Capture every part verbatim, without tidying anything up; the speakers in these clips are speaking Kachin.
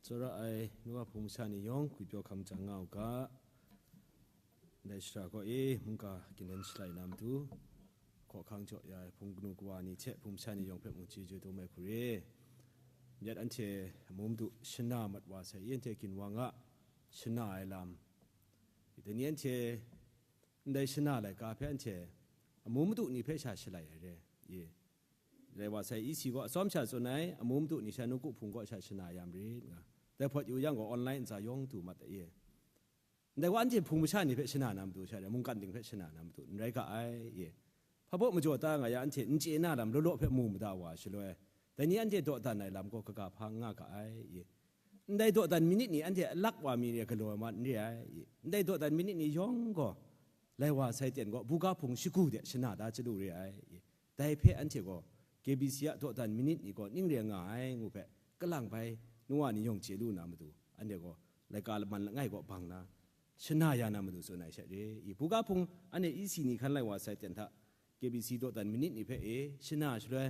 Tsawra ai nu wa hpung masha ni yawng, gwi pyaw hkam jang nga u ga. Ndai shara kaw e, mungga gindin shalai na matu, hkawhkang jaw ya ai hpung kanu kawa ni hte hpung masha ni yawng hpe mung chyeju dum ai hku re. Myit anhte amu madu shana mat wa sai, anhte ginwang a shana ai lam. Dai ni anhte ndai shana laika hpe anhte amu madu ni hpe sha shalai ai re. Ye. Rai wa sai, isi gaw atsawm sha tsun ai, amu madu ni sha nawku hpung kaw sha shana ya marit nga. Dai hpawt yu yang gaw, online ntsa yawng du mat ai ye. Ndai gaw anhte hpung masha ni hpe shana na matu sha re, mungkan ting hpe shana na matu n rai ga ai ye. Hpa baw majaw ta nga ya, anhte n chye na lam law law hpe mu mada wa shaloi, dai ni anhte dawdan ai lam gaw kaga hpa n nga ga ai ye. Ndai dawdan manit ni anhte alak wa mi re galaw ai mat n re ai ye. Ndai dawdan manit ni yawng gaw, lai wa sai ten gaw, buga hpung shagu de shana da chyalu re ai. Dai hpe anhte gaw, K B C a dawdan manit ni gaw ning re nga ai ngu hpe, kalang bai nu wa ni yawng chye lu na matu, anhte gaw laika laman langai kaw bang na, shana ya na matu tsun ai sha re. I buga hpung anhte E C ni hkan lai wa sai ten hta, K B C dawdan manit ni hpe e shana shaloi,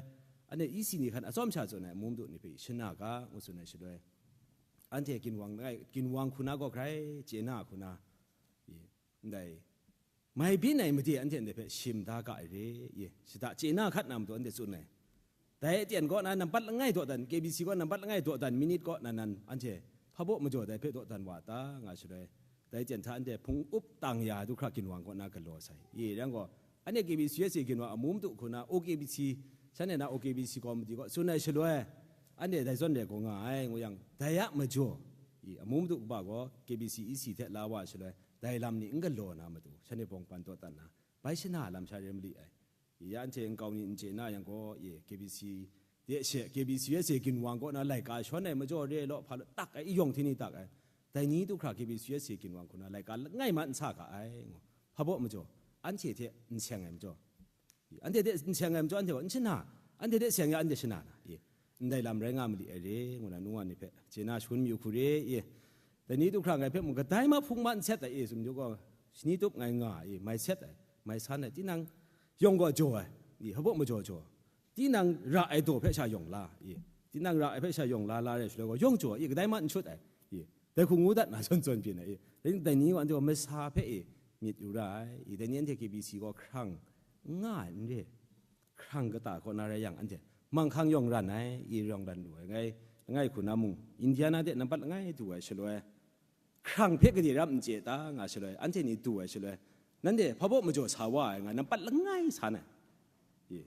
anhte E C ni hkan atsawm sha tsun ai amu madu ni hpe shana ga ngu tsun ai shaloi, anhte ginwang langai, ginwang hku na gaw grai chye na hku na, i, ndai mai byin ai made anhte ndai hpe shim da ga ai re, ye, shada chye na hkat na matu anhte tsun ai. Dai aten kaw na nampat langai dawdan, K B C kaw nampat langai dawdan manit kaw na nan anhte hpa baw majaw dai hpe dawdan wa ta nga shaloi, dai ten hta anhte hpung up tang ya ai du hkra ginwang kaw na galaw sai. Ye, yang gaw, anhte K B C U S A ginwang amu madu hku na, O K B C, shanhte na O K B C kaw madi kaw tsun ai shaloi, anhte dai zawn re gaw nga ai, ngu yang, dai a majaw, i, amu madu kaba gaw K B C E C hte la wa shaloi, dai lam ni n galaw na matu, shanhte bawng pan dawdan na, bai shana lam sha re mali ai. Ya anhte nkau ni n chye na yang gaw, ye, K B C de she, K B C U S A ginwang kaw na laika shawn ai majaw re law, hpa law tak ai, i yawng hti ni tak ai. Dai ni du hkra K B C U S A ginwang hku na laika langai ma n sa ga ai, ngu. Hpa baw majaw, anhte hte n seng ai majaw, anhte hte n seng ai majaw, anhte gaw n shana, anhte hte seng ya, anhte shana na, ye, ndai lam rai nga mali ai re, ngu na nu wa ni hpe chye na shangun mayu hku re, ye. Dai ni du hkra ngai hpe mung kadai ma hpung ma n set ai, ye, tsun majaw gaw, shani tup ngai nga ai, ye, mai set ai, mai san ai, tinang yawng gaw jaw ai, i, hpa baw majaw jaw, tinang ra ai daw hpe sha yawng la, i, tinang ra ai hpe sha yawng la, la re shaloi gaw, yawng jaw, i, kadai ma n shut ai, i, dai hku ngu dat na zawn zawn byin ai, i, dai, dai ni gaw anhte gaw masa hpe, i, myit yu ra ai, i, dai ni anhte K B C gaw hkrang n nga ai n re, hkrang kata kaw na rai yang, anhte manghkang yawng ran ai, i, yawng ran lu ai, ngai, langai hku na mung, Indiana de nampat langai du ai shaloi, hkrang hpe gade rap n chye ta nga shaloi, anhte ni du ai shaloi, nanhte hpa baw majaw sa wa ai nga, nampat langai san ai. Ye.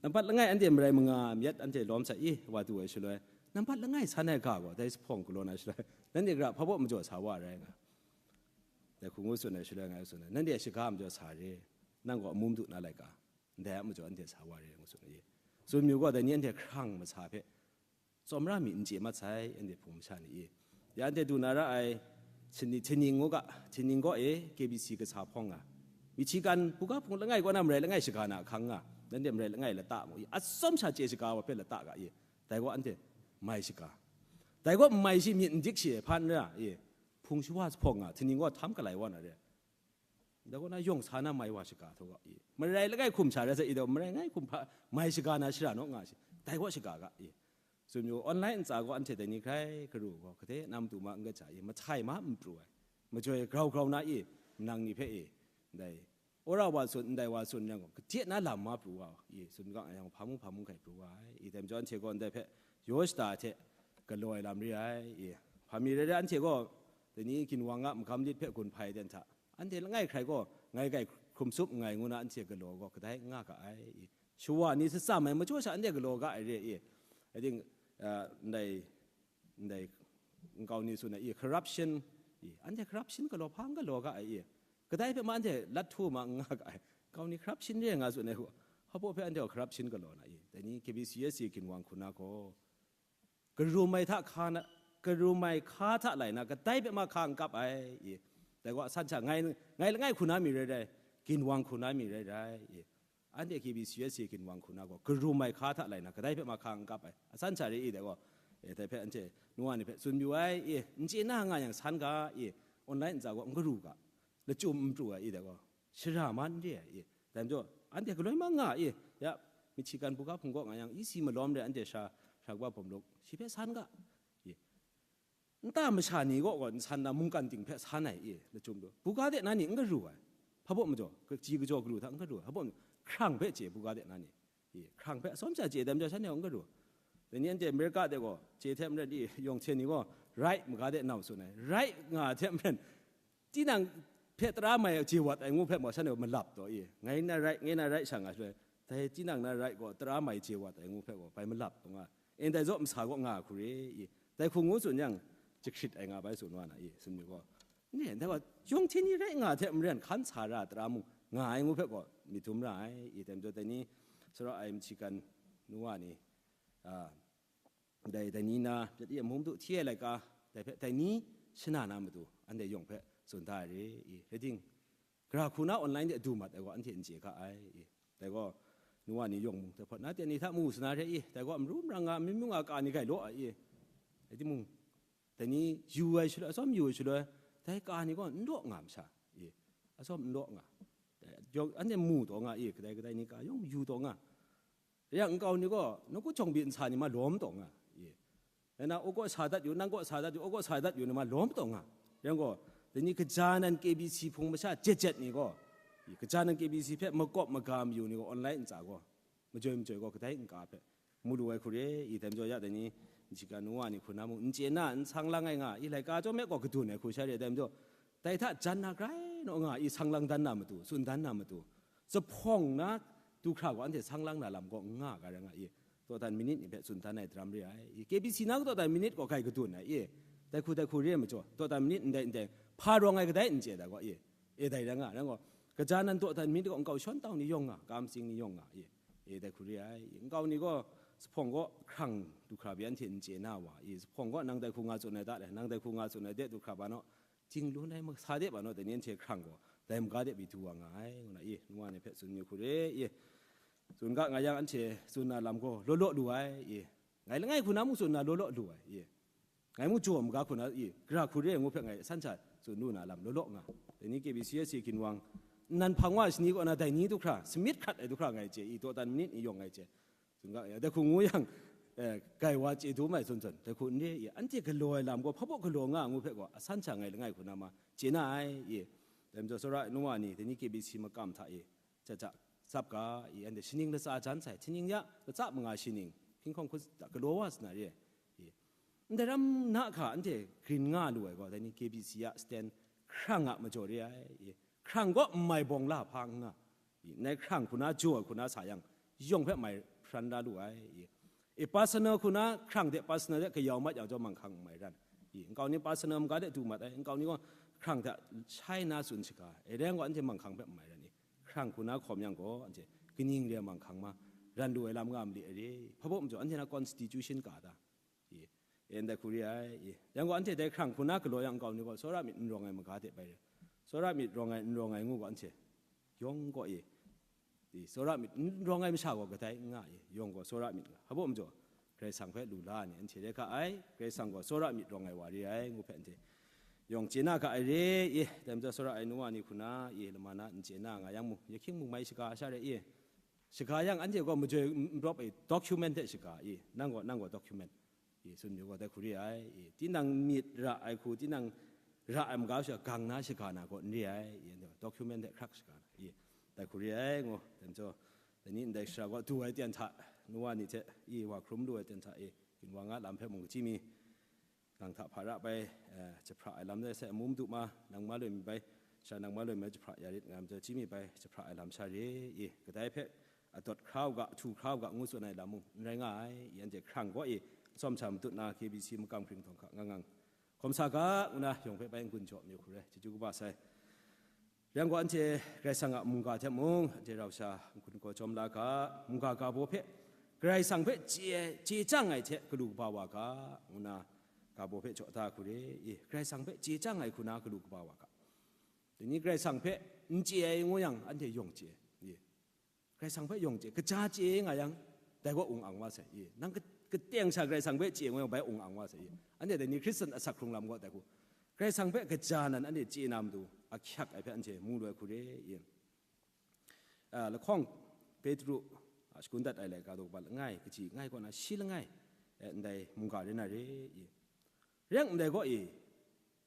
Nampat langai anhte marai manga myit anhte lawm sa i, wa du ai shaloi, nampat langai san ai ga gaw, dai hpawng galaw na shaloi, nanhte gara hpa baw majaw sa wa rai nga. Dai hku ngu tsun ai shaloi, ngai tsun ai, nanhte shaga majaw sa re, nang gaw amu madu na laika, ndai a majaw anhte sa wa re, ngu tsun ai. Tsun mayu gaw, dai ni anhte hkrang masa hpe tsawmra mi n chye mat sai, anhte hpung masha ni i. Ya anhte du na ra ai, Htingning, Htingning ngu ga, Htingning kaw e K B C kasa hpawng nga, Michigan buga hpung langai kaw na marai langai shaga na ahkang nga, nanhte marai langai lata mu i, atsawm sha chye shaga wa hpe lata ga i, dai gaw anhte mai shaga. Dai gaw n mai shi, myit n dik shi ai hpa n ra i, hpung shawa hpawng nga, Htingning kaw htam galai wa na re. Dai kaw na yawng sa na mai wa shaga htaw ga i, marai langai hkum sha rai sai, i dai gaw marai langai hkum hpa mai shaga na shara naw nga shi, dai gaw shaga ga i. Tsun mayu, online ntsa gaw anhte dai ni hkrai garu gaw, kade na matu ma n kaja i, mahtai ma n pru ai, majoi grau grau na i, nang ni hpe i, ndai, wora wa tsun, ndai wa tsun yang gaw, kade na lam ma pru wa i, tsun ga yang, hpa mung hpa mung hkai pru wa ai, i dai majaw anhte gaw ndai hpe yaw shada hte galaw ai lam re ai i, hpa mi rai rai, anhte gaw dai ni ginwang a magam lit hpe gun hpai ai ten hta, anhte langai hkrai gaw, ngai kai hkrum tsup nngai ngu na anhte galaw gaw, kadai n nga ga ai i, shawa ni shatsam ai majaw sha anhte galaw ga ai re i, I think, uh, ndai, ndai nkau ni tsun ai i, corruption i, anhte corruption galaw hpa n galaw ga ai i, kadai hpe ma anhte lat htu ma n nga ga ai, nkau ni corruption re nga tsun ai, hpa baw hpe anhte gaw corruption galaw na i, dai ni K B C U S A ginwang hku na gaw, karum ai hta hka na, karum ai hka hta lai na, kadai hpe ma hka n kap ai i, dai gaw asan sha ngai, ngai langai hku na mi rai rai, ginwang hku na mi rai rai i, anhte K B C U S A ginwang hku na gaw, karum ai hka hta lai na, kadai hpe ma hka n kap ai, asan sha re i, dai gaw, e, dai hpe anhte nu wa ni hpe tsun mayu ai i, n chye na nga yang san ga i, online ntsa gaw n garu ga, lachyum n pru ai i, dai gaw, shara ma n re ai i, dai majaw, anhte galoi ma nga i, ya, Michigan buga hpung kaw nga yang, E C malawm re, anhte sha, sha kaba bawm luk, shi hpe san ga i, nta masha ni kaw gaw nsan na mungkan ting hpe san ai, i, lachyum lu. Buga de na ni n garu ai. Hpa baw majaw, kaji kajaw garu hta n garu ai. Hpa baw majaw, hkrang hpe chye buga de na ni. I, hkrang hpe atsawm sha chye dai majaw, shanhte gaw n garu. Dai ni anhte Amerika de gaw, chye hte maren, i, yawng hte ni gaw, rai maga de nau tsun ai. Rai nga hte maren, tinang hpe tara mai je wat ai ngu hpe maw, shanhte gaw malap taw, i, ngai na rai, ngai na rai sha nga shaloi, dai tinang na rai gaw tara mai je wat ai ngu hpe gaw bai malap taw nga, e, ndai zaw masa gaw nga hku re, i, dai hku ngu tsun yang, jahkrit ai nga bai tsun wa na, i, sumyu gaw, ne, dai gaw, yawng hte ni rai nga hte maren hkan sa ra tara mung nga ai ngu hpe gaw myit dum ra ai, i, dai majaw dai ni, Sara ai Michigan nu wa ni, a, dai, dai ni na, pyat e mung du hti ai laika, dai hpe, dai ni shana na matu, anhte yawng hpe tsun da ai re, i, rai ting, gara hku na online de du mat ai gaw, anhte n chye ga ai, i. Dai gaw, nu wa ni yawng mung, dai hpawt na ten ni hta mu sa na re, i. Dai gaw, amru mara nga, mi mu nga ka ni gai law ai, i. Rai timung, dai ni yu ai shaloi, atsawm yu ai shaloi, dai ka ni gaw n daw nga masha, i. Atsawm n daw nga. Dai, yawng, anhte mu taw nga, i, kadai kadai ni ka yawng yu taw nga. Rai yang nkau ni gaw, nawku jawng byin sa ni ma lawm taw nga, i. Rai na, u kaw sa dat yu, nang kaw sa dat yu, u kaw sa dat yu ni ma lawm taw nga. Rai yang gaw, dai ni kaja nan K B C hpung masha jet jet ni gaw, i, kaja nan K B C hpe makawp maga mayu ni gaw, online ntsa gaw, majoi majoi gaw, kadai nka hpe mu lu ai hku re, i, dai majaw ya dai ni, nji ga nu wa ni hku na mung, n chye na, n sang lang ai nga, i, laika chyawm e gaw kadun ai hku sha re, dai majaw, dai hta jan na grai naw nga, i, sang lang dan na matu, tsun dan na matu, zuphpawng na du hkra gaw anhte sang lang na lam gaw n nga ga rai nga, i, dawdan minit ni hpe tsun dan ai daram re ai, i, K B C na dawdan minit gaw grai kadun ai, i, dai hku dai hku re ai majaw, dawdan minit ndai ndai, hpa rawng ai kadai n chye dai gaw, i, e dai rai nga, rai gaw, kaja nan dawdan minit gaw nkau shawn tau ni yawng nga, kamsing ni yawng nga, i, e dai hku re ai, i, nkau ni gaw, zuphpawng gaw hkrang du hkra pyi anhte n chye na wa, i, zuphpawng gaw nang dai hku nga tsun ai da le, nang dai hku nga tsun ai de du hkra ba naw, Jinglun ai masa de ba naw, dai ni anhte hkrang gaw, dai maga de pyi du wa nga ai, ngu na, i, nu wa ni hpe tsun yu hku re, i, tsun ga nga yang, anhte tsun na lam gaw law law lu ai, i, ngai langai hku na mung tsun na law law lu ai, i, ngai mung jaw maga hku na, i, gara hku re ai ngu hpe ngai san sha tsun lu na lam law law nga, dai ni K B C S C ginwang, nnan hpang wa shani kaw na dai ni du hkra, samyit hkrat ai du hkra ngai chye, i, dawdan minit ni yawng ngai chye, Tsun ga ya, dai hku ngu yang, eh, grai wa chye dum ai zawn zawn, dai hku n re i, anhte galaw ai lam gaw, hpa baw galaw nga ngu hpe gaw, asan sha ngai langai hku na ma, chye na ai, i. Dai majaw, tsawra ai nu wa ni, dai ni K B C makam hta i, ja ja tsap ga, i, anhte shaning latsa jan sai, htingnying ya, latsa manga shaning, hkinghkawng hku hta galaw wa sa na re ai, i. Ndai ram na hka anhte grin nga lu ai gaw, dai ni K B C a stand hkrang a majaw re ai, i. Hkrang gaw n mai bawng la hpa n nga, i, ndai hkrang hku na jaw ai hku na sa yang, yawng hpe mai hpran la lu ai, i. I, personal hku na hkrang de personal de kayau mat yang jaw manghkang n mai ran, i, nkau ni personal maga de du mat ai, nkau ni gaw hkrang hta shai na tsun shaga ai, e rai yang gaw anhte manghkang hpe n mai ran, i, hkrang hku na hkawm yang gaw anhte kaning re ai manghkang ma ran lu ai lam nga mali ai re, hpa baw majaw anhte na constitution ka ta? I, e ndai hku re ai, i. Yang gaw, anhte dai hkrang hku na galaw yang nkau ni gaw, tsawra myit n rawng ai maga de bai re. Tsawra myit rawng ai, n rawng ai ngu gaw, anhte yawng gaw, i, i, tsawra myit n rawng ai masha gaw kadai n nga, i, yawng gaw tsawra myit nga. Hpa baw majaw, Karai Kasang hpe lu la ai ni, anhte re hka ai, Karai Kasang gaw tsawra myit rawng ai wa re ai, ngu hpe anhte yawng chye na ga ai re, i. Dai majaw, tsawra ai nu wa ni hku na, i, lama na n chye na nga yang mung, ya hkying mung mai shaga sha re, i. Shaga yang anhte gaw majoi n rawp ai document hte shaga, i, nang gaw, nang gaw document, i, tsun yu gaw, dai hku re ai, i, tinang myit ra ai hku, tinang ra ai maga sha gang na shaga na gaw n re ai, i, anhte gaw document hte hkrak shaga na, i, dai hku re ai, ngu, dai majaw, dai ni ndai shara gaw du ai ten hta, nu wa ni hte, i, wa hkrum lu ai ten hta, i, ginwang a lam hpe mung kaji mi, Nang hta hpa ra bai, eh, jahpra ai lam rai sai, amu madu ma, nang ma loi mi bai, sha nang ma loi mi bai jahpra ya rit nga ai majaw, chyi mi bai jahpra ai lam sha re i, kadai hpe adawt hkra u ga, ahtu hkra u ga, ngu tsun ai lam mung n rai nga ai. I, anhte hkrang gaw i, atsawm sha matut na, K B C makam hkring htawng hka ngang ngang hkawm sa ga, ngu na yawng hpe bai n-gun jaw mayu hku rai, chyeju kaba sai. Yang gaw, anhte Karai Kasang a mungga hte mung, anhte rau sha n-gun gaw jawm la ga, mungga ga baw hpe, Karai Kasang hpe chye, chye chyang ai hte galu kaba wa ga, ngu na ga baw hpe jaw da hku re i, Karai Kasang hpe chye chyang ai hku na galu kaba wa ga. Dai ni Karai Kasang hpe n chye ai ngu yang, anhte yawng chye i, Karai Kasang hpe yawng chye, kaja chye nga yang, dai gaw ung ang wa sai i. Nang ka-, kateng sha Karai Kasang hpe chye ngu yang, bai ung ang wa sai i. Anhte dai ni Hkristan asak hkrung lam gaw dai hku, Karai Kasang hpe kaja nan anhte chye na matu, ahkyak ai hpe anhte mu lu ai hku re i. A, lahkawng Petru, a, shakun dat ai laika daw kaba langai, kaji langai kaw na shi langai, e, ndai mungga re na re i. Rai yang ndai gaw e,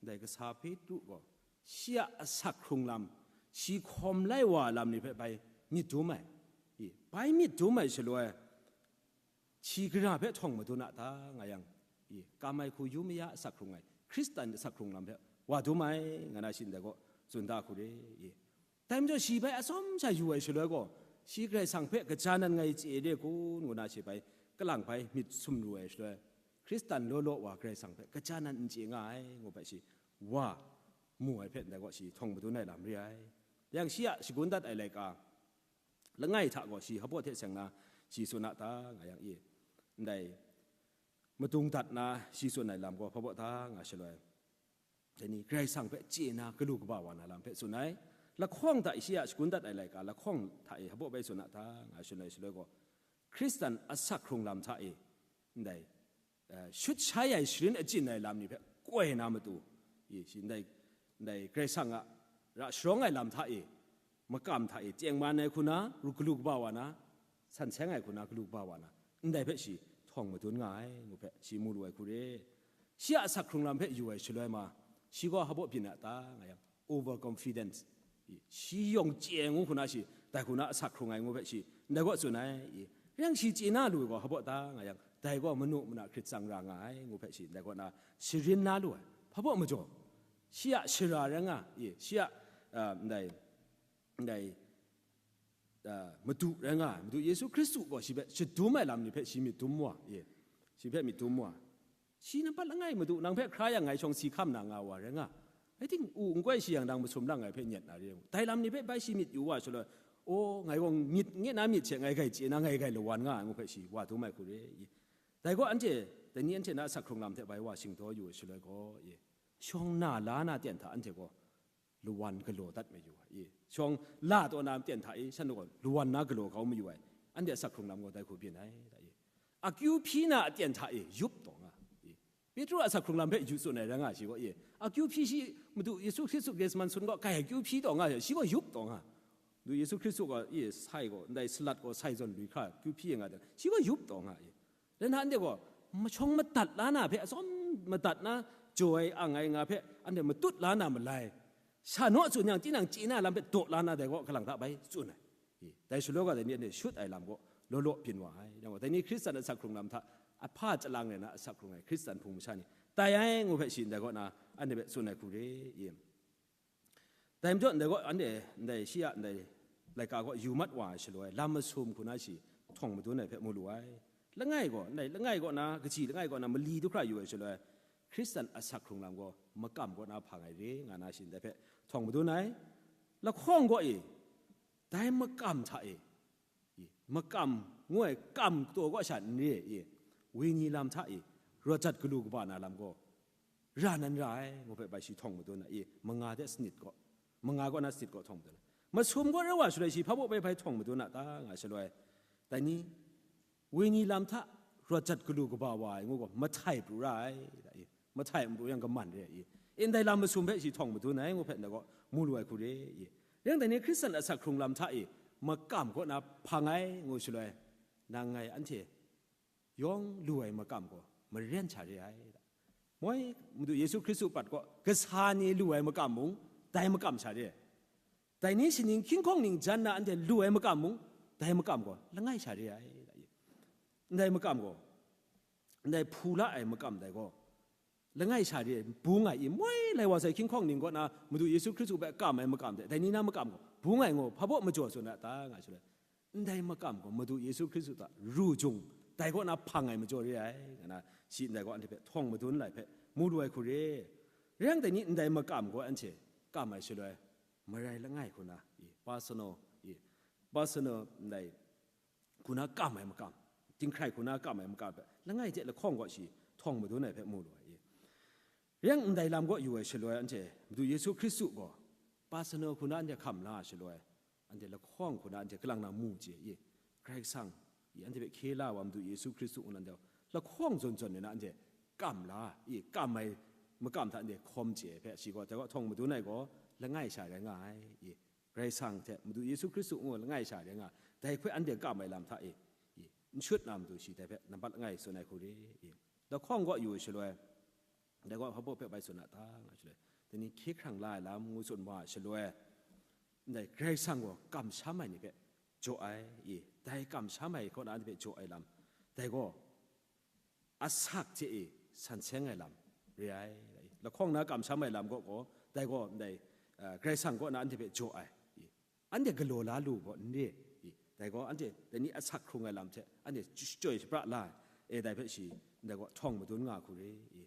ndai kasa Petru gaw shi a asak hkrung lam, shi hkawm lai wa lam ni hpe bai myit dum ai. E, bai myit dum ai shaloi, shi gara hpe htawng madun a ta nga yang, e, kam ai hku yu maya asak hkrung ai, Hkristan asak hkrung lam hpe wa dum ai, nga na shi ndai gaw tsun da hku re, e. Dai majaw shi bai atsawm sha yu ai shaloi gaw, shi Karai Kasang hpe kaja nan ngai chye de kun, ngu na shi bai kalang bai myit sum lu ai shaloi, Hkristan law law wa Karai Kasang hpe kaja nan n chye nga ai, ngu hpe shi wa mu ai hpe ndai gaw shi htawng madun ai lam re ai. Yang shi a shagun dat ai laika langai hta gaw shi hpaw hte seng na shi tsun a ta nga yang e, ndai madung dat na shi tsun ai lam gaw hpaw ta nga shaloi, dai ni Karai Kasang hpe chye na galu kaba wa na lam hpe tsun ai. Lahkawng hta shi a shagun dat ai laika lahkawng hta e hpaw bai tsun a ta nga shaloi shaloi gaw, Hkristan asak hkrung lam hta e ndai, eh, shut shai ai sharin achyin ai lam ni hpe koi na matu, e, shi ndai, ndai Karai Kasang a ra sharawng ai lam hta e, makam hta e, tengman ai hku na, ru galu kaba wa na, san seng ai hku na, galu kaba wa na, ndai hpe shi htawng madun nga ai, ngu hpe shi mu lu ai hku re. Shi a asak hkrung lam hpe yu ai shaloi ma, shi gaw hpaw byin a ta nga yang, overconfidence, e, shi yawng chye ai ngu hku na shi, dai hku na asak hkrung ai ngu hpe shi ndai gaw tsun ai, e, rai yang shi chye na lu ai gaw hpaw ta nga yang, dai gaw manu mana hkrit tsang ra nga ai ngu hpe shi ndai gaw na sharin na lu ai. Hpaw majaw, shi a shara rai nga, e, shi a, ah, ndai, ndai, ah, madu rai nga ai, Madu Yesu Hkristu gaw shi hpe shadum ai lam ni hpe shi myit dum wa, e, shi hpe myit dum wa. Shi nampat langai Madu nang hpe hkra yang ngai shawng si hkam na nga wa rai nga. Ating u n koi shi yang nang masum lang ngai hpe nyet na re. Dai lam ni hpe bai shi myit yu wa shaloi, o, ngai gaw myit nge na myit she ngai grai chye na ngai grai lawan nga ai ngu hpe shi wa dum ai hku re. Dai gaw anhte, dai ni anhte na asak hkrung lam hte bai wa shingdaw yu ai shaloi gaw, e, shawng na la na ten hta anhte gaw lawan galaw dat mayu ai, e, shawng la taw na ten hta e, shan gaw lawan na galaw kau mayu ai, anhte asak hkrung lam gaw dai hku byin ai, da, e. Akyu hpyi na aten hta e yup taw nga, e. Petru a asak hkrung lam hpe yu tsun ai rai nga shi gaw, e. Akyu hpyi shi, Madu Yesu Hkristu Gethsemane sun gaw kai akyu hpyi taw nga, shi gaw yup taw nga. Madu Yesu Hkristu gaw, e, sai gaw, ndai salat gaw sai zawn lui hkra akyu hpyi nga, shi gaw yup taw nga, e. Rai nna anhte gaw, mashawng madat la na hpe atsawm madat na, jaw ai ang ai nga hpe anhte matut la na malai, sha naw tsun yang, tinang chye na lam hpe daw la na dai gaw, kalang hta bai tsun ai. E, dai shaloi gaw, dai ni anhte shut ai lam gaw, law law byin wa ai. Nang gaw, dai ni Hkristan asak hkrung lam hta, ahpa chyalang rai na asak hkrung ai Hkristan hpung masha ni, tai ai ngu hpe shi ndai gaw na, anhte hpe tsun ai hku re, e. Dai majaw ndai gaw, anhte ndai shi a ndai laika gaw yu mat wa ai shaloi, lam masum hku na shi htawng madun ai hpe mu lu ai. Langai gaw, ndai langai gaw na, kaji langai gaw na, mali du hkra yu ai shaloi, Hkristan asak hkrung lam gaw makam kaw na hpang ai re, nga na shi ndai hpe htawng madun ai. Lahkawng gaw e, dai makam hta e, e, makam ngu ai kam kataw kaw sha n re, e, wenyi lam hta e, rawt jat galu kaba na lam gaw ra nan ra ai, ngu hpe bai shi htawng madun ai, e, manga de sanit gaw, manga kaw na sanit gaw htawng madun ai. Masum gaw rau wa shaloi shi hpa baw bai bai htawng madun a ta nga shaloi, dai ni, wenyi lam hta rawt jat galu kaba wa ai ngu gaw, mahtai pru ra ai, da, e, mahtai n pru yang kaman re ai, e, ndai lam masum hpe shi htawng madun ai ngu hpe ndai gaw mu lu ai hku re, e. Rai yang dai ni Hkristan asak hkrung lam hta e makam kaw na hpang ai ngu shaloi, nang ngai anhte yawng lu ai makam gaw maren sha re ai, da. Moi, Madu Yesu Hkristu prat gaw kasa ni lu ai makam mung, dai makam sha re ai. Dai ni shaning hkying hkawng ning jan na anhte lu ai makam mung, dai makam gaw langai sha re ai, da. Ndai makam gaw, ndai hpu la ai makam dai gaw, langai sha re ai, bung ai i, moi lai wa sai hkying hkawng ning kaw na Madu Yesu Hkristu hpe kam ai makam de, dai ni na makam gaw, bung ai ngu, hpa baw majaw tsun a ta nga shaloi, ndai makam gaw Madu Yesu Hkristu hta ru jung, dai kaw na hpang ai majaw re ai, nga na shi ndai gaw anhte hpe htawng madun lai hpe mu lu ai hku re. Rai yang dai ni ndai makam gaw anhte kam ai shaloi, marai langai hku na, i, personal, i, personal ndai hku na kam ai makam, dinghkrai hku na kam ai makam hpe langai hte lahkawng gaw shi htawng madun ai hpe mu lu ai, i. Rai yang ndai lam gaw yu ai shaloi, anhte Madu Yesu Hkristu gaw personal hku na anhte hkam la ai shaloi, anhte lahkawng hku na anhte kalang na mu chye, i, Karai Kasang, i, anhte hpe hkye la wa Madu Yesu Hkristu ngu na anhte lahkawng zawn zawn ni na anhte kam la, i, kam ai makam hta anhte hkawm chye hpe shi gaw, dai gaw htawng madun ai gaw langai sha rai nga ai, i, Karai Kasang hte Madu Yesu Hkristu ngu langai sha rai nga, dai hpe anhte kam ai lam hta e, i, n shut na matu shi dai hpe nampat langai tsun ai hku re, i, lahkawng gaw yu ai shaloi, Dai gaw hpa baw hpe bai tsun a ta nga shaloi, dai ni hkye hkrang la ai lam ngu tsun wa ai shaloi, ndai Karai Kasang gaw kamsham ai ni hpe jaw ai, i, dai kamsham ai kaw na anhte hpe jaw ai lam, dai gaw asak hte e san seng ai lam re ai, lahkawng na kamsham ai lam gaw, gaw dai gaw ndai, eh, Karai Kasang kaw na anhte hpe jaw ai, i, anhte galaw la lu gaw n re, i, dai gaw anhte dai ni asak hkrung ai lam hte anhte shachyoi shapra la ai, e, dai hpe shi ndai gaw htawng madun nga hku re, i.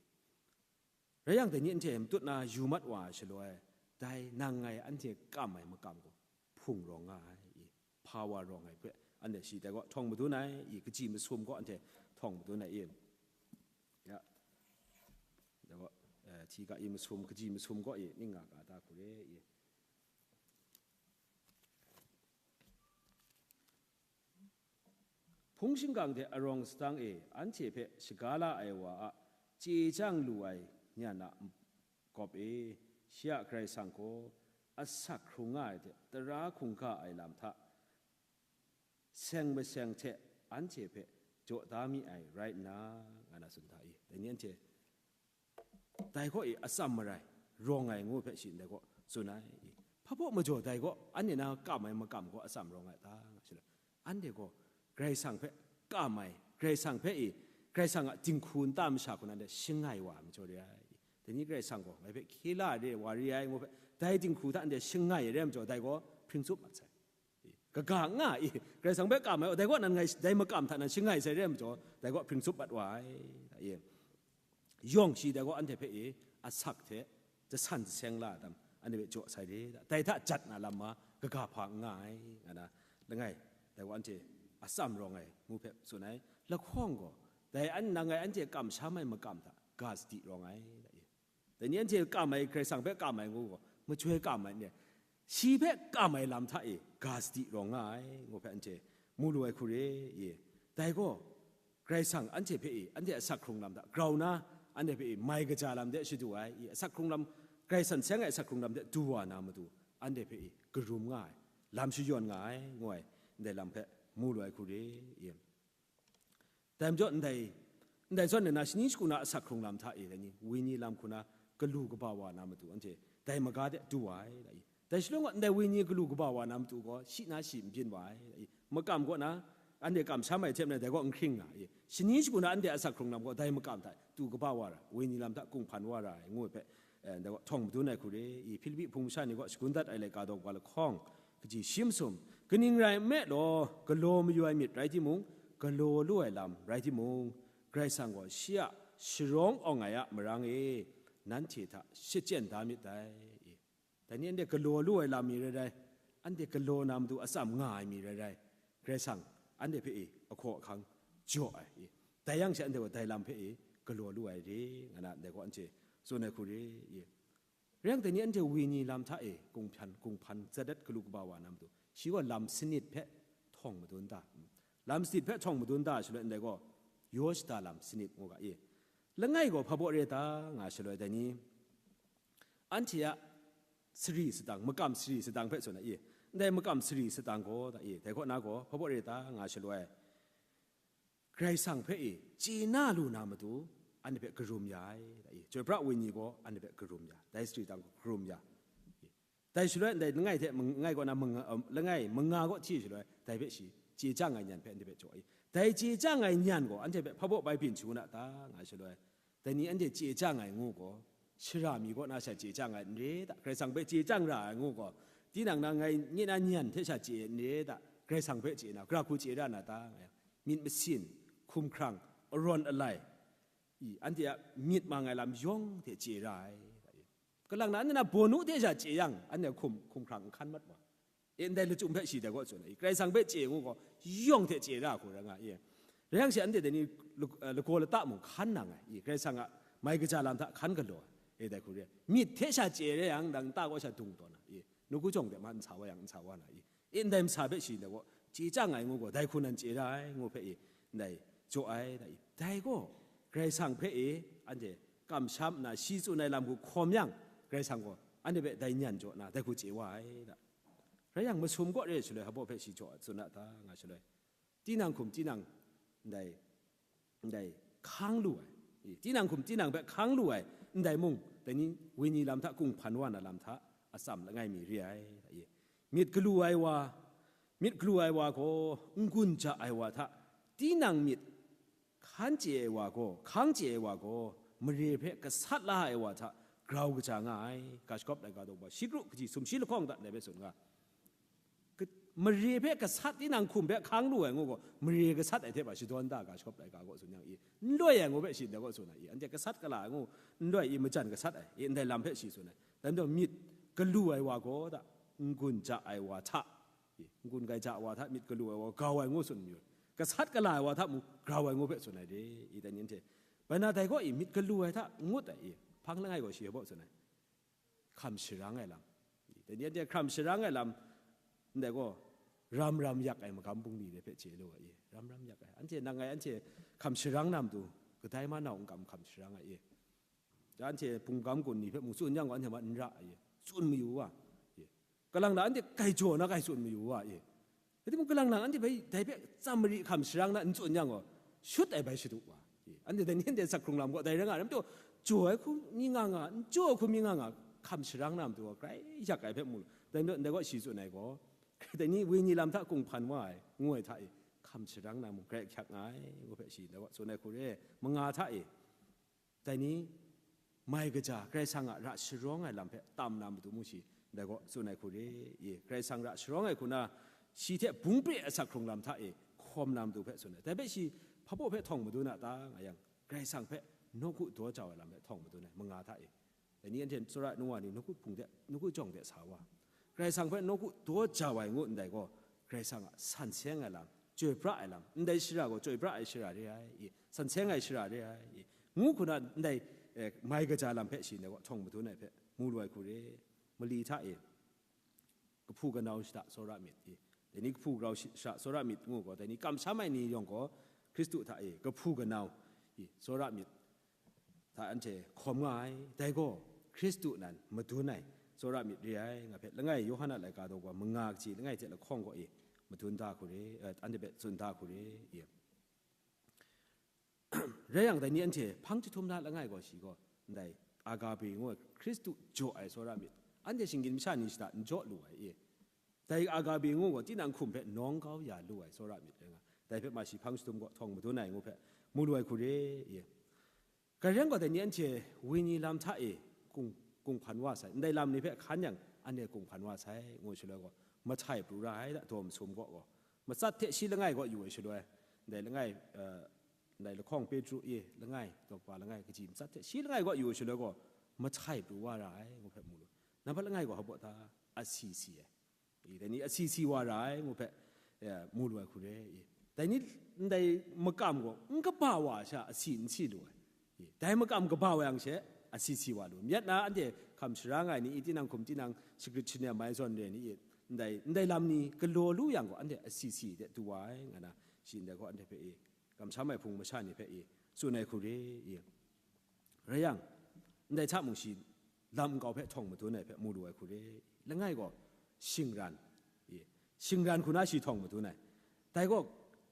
Rai yang, dai ni anhte matut na yu mat wa ai shaloi, dai nang ngai anhte kam ai makam gaw hpung rawng nga ai, i, hpa wa rawng ai hpe, anhte shi dai gaw htawng madun ai, i, kaji masum gaw anhte htawng madun ai, i. Ya, dai gaw, eh, hti ga i masum, kaji masum gaw, i, ning nga ga ta hku re, i. Hpung shingkang hte arawng sadang e anhte hpe shaga la ai wa a chye chyang lu ai nyan a gawp e, shi a Karai Kasang gaw asak hkrung nga ai hte tara hkungga ai lam hta seng maseng hte anhte hpe jaw da mi ai rai nna, nga na tsun hta i, dai ni anhte dai gaw i atsam marai rawng ai ngu hpe shi ndai gaw tsun ai. Hpa baw majaw dai gaw, anhte na kam ai makam gaw atsam rawng ai ta nga shaloi, anhte gaw Karai Kasang hpe kam ai, Karai Kasang hpe i, Karai Kasang a dinghku nta masha hku na de shangai wa ai majaw re ai. Dai ni Karai Kasang gaw ngai hpe hkye la re wa re ai ngu hpe, dai dinghku hta anhte shangai re ai majaw, dai gaw hpring tsup mat sai. Kaga nga i, Karai Kasang hpe kam ai, dai gaw nan ngai dai makam hta nan shangai sai re ai majaw, dai gaw hpring tsup mat wa ai, da i. Yawng shi dai gaw anhte hpe i, asak hte jasan jaseng la ai tam, anhte hpe jaw sai re, da. Dai hta jat na lam ma, kaga hpa n nga ai, nga na, langai, dai gaw anhte atsam rawng ai ngu hpe tsun ai. Lahkawng gaw, dai an nang ngai anhte kamsham ai makam hta ga sadi rawng ai, da i. Dai ni anhte kam ai, Karai Kasang hpe kam ai ngu gaw, majoi kam ai n re. Shi hpe kam ai lam hta e ga sadi rawng nga ai, ngu hpe anhte mu lu ai hku re, i. Dai gaw, Karai Kasang anhte hpe e, anhte asak hkrung lam hta grau na, anhte hpe e mai kaja lam de shadu ai, i, asak hkrung lam, Karai san seng ai asak hkrung lam de du wa na matu, anhte hpe e karum nga ai, lam shayawn nga ai, ngu ai, ndai lam hpe mu lu ai hku re, i. Dai majaw, ndai, ndai zawn nna, shani shagu na asak hkrung lam hta e, dai ni, wenyi lam hku na galu kaba wa na matu, anhte dai maga de du wa ai, da i. Dai shaloi gaw, ndai wenyi galu kaba wa na matu gaw, shi na shi n byin wa ai, da i. Makam kaw na, anhte kamsham ai hte maren, dai gaw n hkring nga ai. Shani shagu na anhte asak hkrung lam gaw, dai makam hta du kaba wa ra, wenyi lam hta kunghpan wa ra ai, ngu ai hpe, eh, ndai gaw htawng madun ai hku re, i, Hpilipi hpung masha ni gaw shagun dat ai laika daw wa lahkawng, kaji shi masum, kaning rai nme law, galaw mayu ai myit rai timung, galaw lu ai lam rai timung, Karai Kasang gaw shi a sharawng awng ai a marang e, nanhte hta shachyen da myit dai, i. Dai ni anhte galaw lu ai lam mi rai rai, anhte galaw na matu atsam nga ai mi rai rai, Karai Kasang anhte hpe e ahkaw ahkang jaw ai, i. Dai yang she anhte gaw dai lam hpe e galaw lu ai re, nga na, ndai gaw anhte tsun ai hku re, i. Rai yang, dai ni anhte wenyi lam hta e kunghpan, kunghpan zadat galu kaba wa na matu, shi gaw lam sanit hpe htawng madun da. Lam sanit hpe htawng madun da shaloi, ndai gaw yaw shada lam sanit ngu ga, i. Langai gaw hpa baw re ta nga shaloi, dai ni anhte a sari sadang, makam sari sadang hpe tsun ai, i. Ndai makam sari sadang gaw, da i, dai kaw na gaw hpa baw re ta nga shaloi, Karai Kasang hpe e chye na lu na matu, anhte hpe karum ya ai, da i, chyoi pra wenyi gaw anhte hpe karum ya, dai sari sadang gaw karum ya, i. Dai shaloi ndai langai hte mang-, langai kaw na manga, um, langai manga kaw hti shaloi, dai hpe shi chye chyang ai nyan hpe anhte hpe jaw ai. Dai chye chyang ai nyan gaw anhte hpe hpa baw bai byin shangun a ta, nga shaloi, dai ni anhte chye chyang ai ngu gaw, shara mi kaw na sha chye chyang ai n re ta? Karai Kasang hpe chye chyang ra ai ngu gaw, tinang na ngai nye na nyan hte sha chye n re ta? Karai Kasang hpe chye na, gara hku chye ra na ta? Nga yang, myit masin, hkum hkrang, arawn alai, i, anhte a myit mang ai lam yawng hte chye ra ai. Kalang na, anhte na bawnu hte sha chye yang, anhte hkum, hkum hkrang n hkan mat wa. E, ndai lachyum hpe shi dai kaw tsun ai, Karai Kasang hpe chye ngu gaw, yawng hte chye ra hku rai nga, e. Rai yang shi anhte dai ni lak-, eh, lagaw lata mung hkan nang ai, e, Karai Kasang a mai kaja lam hta hkan galaw ai, e, dai hku re ai. Myit hte sha chye rai yang, dang nta kaw sha dung taw na, e, nawku jawng de ma n sa wa yang, n sa wa na, e. E, ndai masa hpe shi dai gaw, chye chyang ai ngu gaw, dai hku nan chye ra ai ngu hpe e, ndai jaw ai, da i. Dai gaw, Karai Kasang hpe e, anhte kamsham nna, shi tsun ai lam hku hkawm yang, Karai Kasang gaw anhte hpe dai nyan jaw nna, dai hku chye wa ai, da. Rai yang, masum kaw re shaloi, hpa baw hpe shi jaw tsun a ta, nga shaloi, tinang hkum, tinang ndai, ndai hkang lu ai, I, tinang hkum tinang hpe hkang lu ai, ndai mung, dai ni wenyi lam hta kunghpan wa na lam hta atsam langai mi re ai, i. Myit galu ai wa, myit galu ai wa gaw, n-gun ja ai wa hta, tinang myit hkan chye ai wa gaw, hkang chye ai wa gaw, mare hpe gasat la ai wa hta grau kaja nga ai, ga shagawp laika daw ba, shi kru kaji sumshi lahkawng hta ndai hpe tsun nga. Ka-, mare hpe gasat, tinang hkum hpe hkang lu ai ngu gaw, mare gasat ai hte ba shadawn da ga shagawp laika gaw tsun yang i, n loi ai ngu hpe shi ndai gaw tsun ai i, anhte gasat gala ai ngu, n loi i, majan gasat ai i, ndai lam hpe shi tsun ai. Dai majaw myit galu ai wa gaw da, n-gun ja ai wa hta, i, n-gun gai ja wa hta myit galu ai wa grau ai ngu tsun mayu, gasat gala ai wa hta mung grau ai ngu hpe tsun ai re, i, dai ni anhte. Bai na dai gaw i, myit galu ai hta ngut ai i, hpang langai gaw shi hpe tsun ai. Hkam sharang ai lam. Dai ni anhte hkam sharang ai lam, ndai gaw, ram ram yak ai magam bungli de hpe chye lu ai i, ram ram yak ai. Anhte nang ngai anhte hkam sharang na matu, kadai manau n kam hkam sharang ai i. Anhte pungkam kun ni hpe mung tsun yang gaw, anhte ma n ra ai i, tsun mayu wa i. Kalang na anhte grai jaw na grai tsun mayu wa i. Rai timung, kalang lang anhte bai dai hpe tsam mari hkam sharang na n tsun yang gaw, shut ai bai shadu wa. Anhte dai ni anhte sak hkrung lam gaw dai rai nga ai, rai majaw, jaw ai hku mi nga nga, n jaw ai hku mi nga nga, hkam sharang na matu gaw grai yak ai hpe mu lu. Dai majaw, ndai gaw shi tsun ai gaw, dai ni wenyi lam hta kunghpan wa ai, ngu ai hta e, hkam sharang na mung grai ahkyak nga ai, ngu hpe shi ndai gaw tsun ai hku re, manga hta e. Dai ni, mai kaja, Karai Kasang a ra sharawng ai lam hpe tam na matu mung shi, ndai gaw tsun ai hku re, i, Karai Kasang ra sharawng ai hku na, shi hte bung pre ai sak hkrung lam hta e hkawm na matu hpe tsun ai. Dai hpe shi hpa baw hpe htawng madun a ta nga yang, Karai Kasang hpe nawku daw jau ai lam hpe htawng madun ai, manga hta e. Dai ni anhte tsawra ai nu wa ni nawku hpung de, nawku jawng de sa wa. Karai Kasang hpe nawku daw jau ai ngu ndai gaw, Karai Kasang a san seng ai lam, chyoi pra ai lam, ndai shara gaw chyoi pra ai shara re ai, i, san seng ai shara re ai, i, ngu hku na ndai, eh, mai kaja lam hpe shi ndai gaw htawng madun ai hpe mu lu ai hku re, mali hta e, kahpu kanau shada tsawra myit, i, dai ni kahpu kanau shi-, shada tsawra myit ngu gaw, dai ni kamsham ai ni yawng gaw, Hkristu hta e, kahpu kanau, i, tsawra myit, hta anhte hkawm nga ai, dai gaw Hkristu nan madun ai tsawra myit re ai, nga hpe langai Yawhan a laika daw gaw manga kaji langai hte lahkawng gaw e madun da hku re, eh, anhte hpe tsun da hku re, e. Rai yang, dai ni anhte hpang jahtum na langai gaw shi gaw, ndai agape ngu ai Hkristu jaw ai tsawra myit, anhte shinggyim masha ni shada n jaw lu ai, e. Dai agape ngu gaw, tinang hkum hpe nawng kau ya lu ai tsawra myit rai nga, dai hpe ma shi hpang jahtum gaw htawng madun ai ngu hpe mu lu ai hku re, e. Grai rai gaw, dai ni anhte wenyi lam hta e kung, kunghpan wa sai, ndai lam ni hpe hkan yang, anhte kunghpan wa sai, ngu shaloi gaw, mahtai pru ra ai, daw masum gaw gaw, matsat hte shi langai gaw yu ai shaloi, ndai langai, eh, ndai lahkawng Petru e langai, daw kaba langai, kaji matsat hte shi langai gaw yu ai shaloi gaw, mahtai pru wa ra ai, ngu hpe mu lu. Nambat langai gaw hpa baw ta? Asi si ai. I, dai ni asi si wa ra ai ngu hpe, eh, mu lu ai hku re, i. Dai ni ndai makam gaw n kaba wa sha asi n si lu ai. I, dai makam kaba wa yang she, asi si wa lu. Myit na anhte hkam sharang ai ni, i, tinang hkum tinang shagrit shanem ai zawn re ni, i, ndai, ndai lam ni galaw lu yang gaw, anhte asi si de du wa ai, nga na, shi ndai gaw anhte hpe, i, kamsham ai hpung masha ni hpe, i, tsun ai hku re, i. Rai yang, ndai hta mung shi lam nkau hpe htawng madun ai hpe mu lu ai hku re. Langai gaw, shingran, i, shingran hku na shi htawng madun ai. Dai gaw,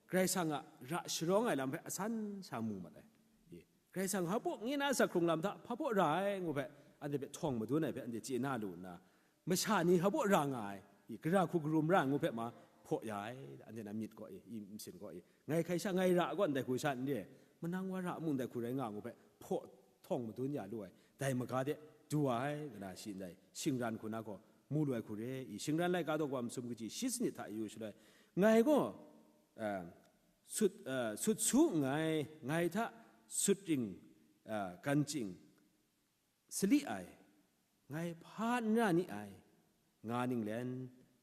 Karai Kasang a ra sharawng ai lam hpe asan sha mu mat ai. I, Karai Kasang hpa baw nye na sak hkrung lam hta hpa baw ra ai ngu hpe, anhte hpe htawng madun ai hpe anhte chye na lu nna, masha ni hpa baw ra nga ai, i, gara hku karum ra ai ngu hpe ma hpaw ya ai, anhte na myit gaw, i, i, nsin gaw, i, ngai hkai sha, ngai ra gaw ndai hku sha n re, manang wa ra mung ndai hku rai nga ngu hpe hpaw htawng madun ya lu ai, dai maga de du wa ai, nga na shi ndai shingran hku na gaw mu lu ai hku re, i, shingran laika daw wa masum kaji shi sanit hta yu shaloi, ngai gaw, eh, sut, eh, sut su nngai, ngai hta sut ring, eh, gan ching, sali ai, ngai hpa n ra ni ai, nga ninglen,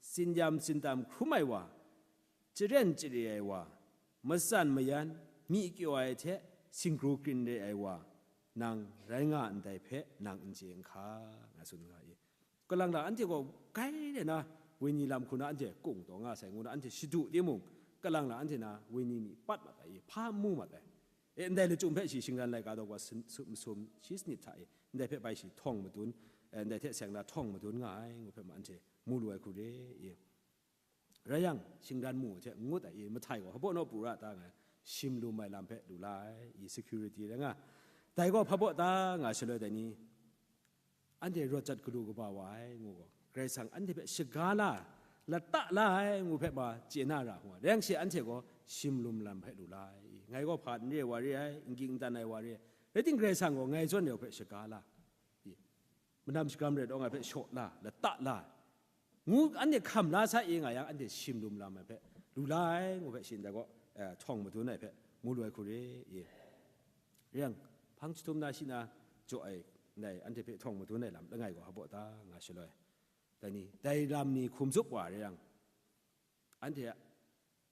tsinyam tsintam hkrum ai wa, charen chare ai wa, matsan mayan, myi kyaw ai hte singkru krin re ai wa, nang rai nga ndai hpe nang n chye n hka, nga tsun nga i. Kalang lang anhte gaw grai re na, wenyi lam hku na anhte kung taw nga sai ngu na anhte shadu timung, kalang lang anhte na wenyi ni pat mat ai i, hpa n mu mat ai. E, ndai lachyum hpe shi shingran laika daw wa sin-, su-, masum shi sanit hta e, ndai hpe bai shi htawng madun, e, ndai hte seng na htawng madun nga ai ngu hpe ma anhte mu lu ai hku re, e. Rai yang, shingran mu hte n ngut ai, e, mahtai gaw, hpa baw naw pru ra ta nga, shim lum ai lam hpe lu la ai, e, security rai nga. Dai gaw hpa baw ta nga shaloi dai ni, anhte rawt jat galu kaba wa ai ngu gaw, Karai Kasang anhte hpe shaga la, lata la ai ngu hpe ma chye na ra hku, rai yang shi anhte gaw shim lum lam hpe lu la ai. Ngai gaw hpa n re ai wa re ai, n ging n dan ai wa re ai, rai ting Karai Kasang gaw ngai zawn re ai hpe shaga la, i, manam shagam rai taw ngai hpe shaw la, lata la, ngu anhte hkam la sa e nga yang, anhte shim lum lam ai hpe lu la ai ngu hpe, shi ndai gaw, eh, htawng madun ai hpe mu lu ai hku re, i. Rai yang, hpang jahtum na shi na jaw ai ndai anhte hpe htawng madun ai lam langai gaw hpa baw ta nga shaloi, dai ni, dai lam ni hkum zup wa rai yang, anhte a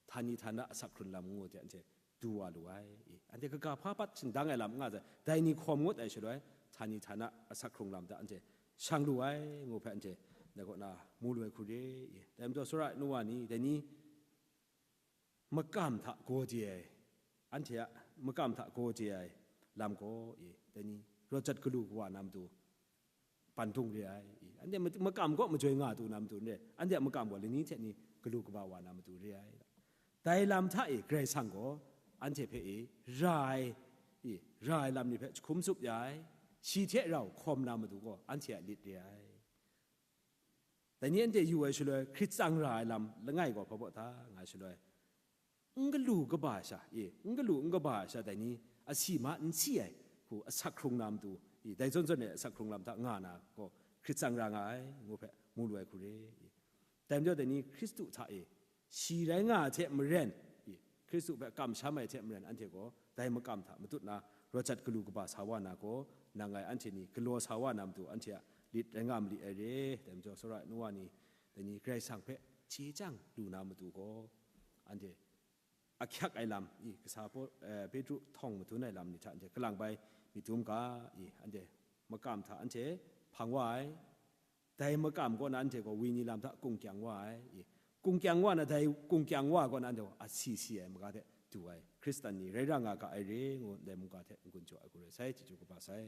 htani htana asak hkrung lam ngu hte anhte du wa lu ai. I, anhte kaga hpa pat shingdang ai lam n nga ai, dai ni hkawm ngut ai shaloi, htani htana asak hkrung lam hta anhte shang lu ai ngu hpe anhte dai kaw na mu lu ai hku re. I, dai majaw, Sara nu wa ni, dai ni makam hta gaw je ai, anhte a makam hta gaw je ai lam gaw, i, dai ni rawt jat galu kawa na matu pandung re ai. I, anhte ma-, makam kaw majoi nga tu na matu n re, anhte a makam gaw lani hte ni galu kaba wa na matu re ai. Dai lam hta e Karai Kasang gaw anhte hpe e ra ai, i, ra ai lam ni hpe jahkum tsup ya ai, shi hte rau hkawm na matu gaw anhte a lit re ai. Dai ni anhte yu ai shaloi, hkrit tsang ra ai lam langai gaw hpa baw ta nga shaloi, n galu kaba sha, e, n galu n kaba sha, dai ni asi ma n si ai hku asak hkrung na matu, i, dai zawn zawn e asak hkrung lam hta nga na gaw hkrit tsang ra nga ai ngu hpe mu lu ai hku re, i. Dai majaw, dai ni Hkristu hta e shi rai nga ai hte maren, i, Hkristu hpe kamsham ai hte maren, anhte gaw dai makam hta matut na rawt jat galu kaba sa wa na gaw, nang ngai anhte ni galaw sa wa na matu, anhte a lit rai nga mali ai re. Dai majaw, Sara nu wa ni, dai ni Karai Kasang hpe chye chyang lu na matu gaw, anhte ahkyak ai lam, i, kasa Paw-, eh, Petru htawng madun ai lam ni hta anhte kalang bai myit dum ga, i, anhte makam hta anhte hpang wa ai, dai makam kaw na anhte gaw wenyi lam hta kungkyang wa ai, i, kungkyang wa na, dai kungkyang wa kaw na anhte gaw asi si ai maga hte du ai Hkristan ni rai ra nga ga ai re ngu ndai mungga hte n-gun jaw ai hku rai sai, chyeju kaba sai.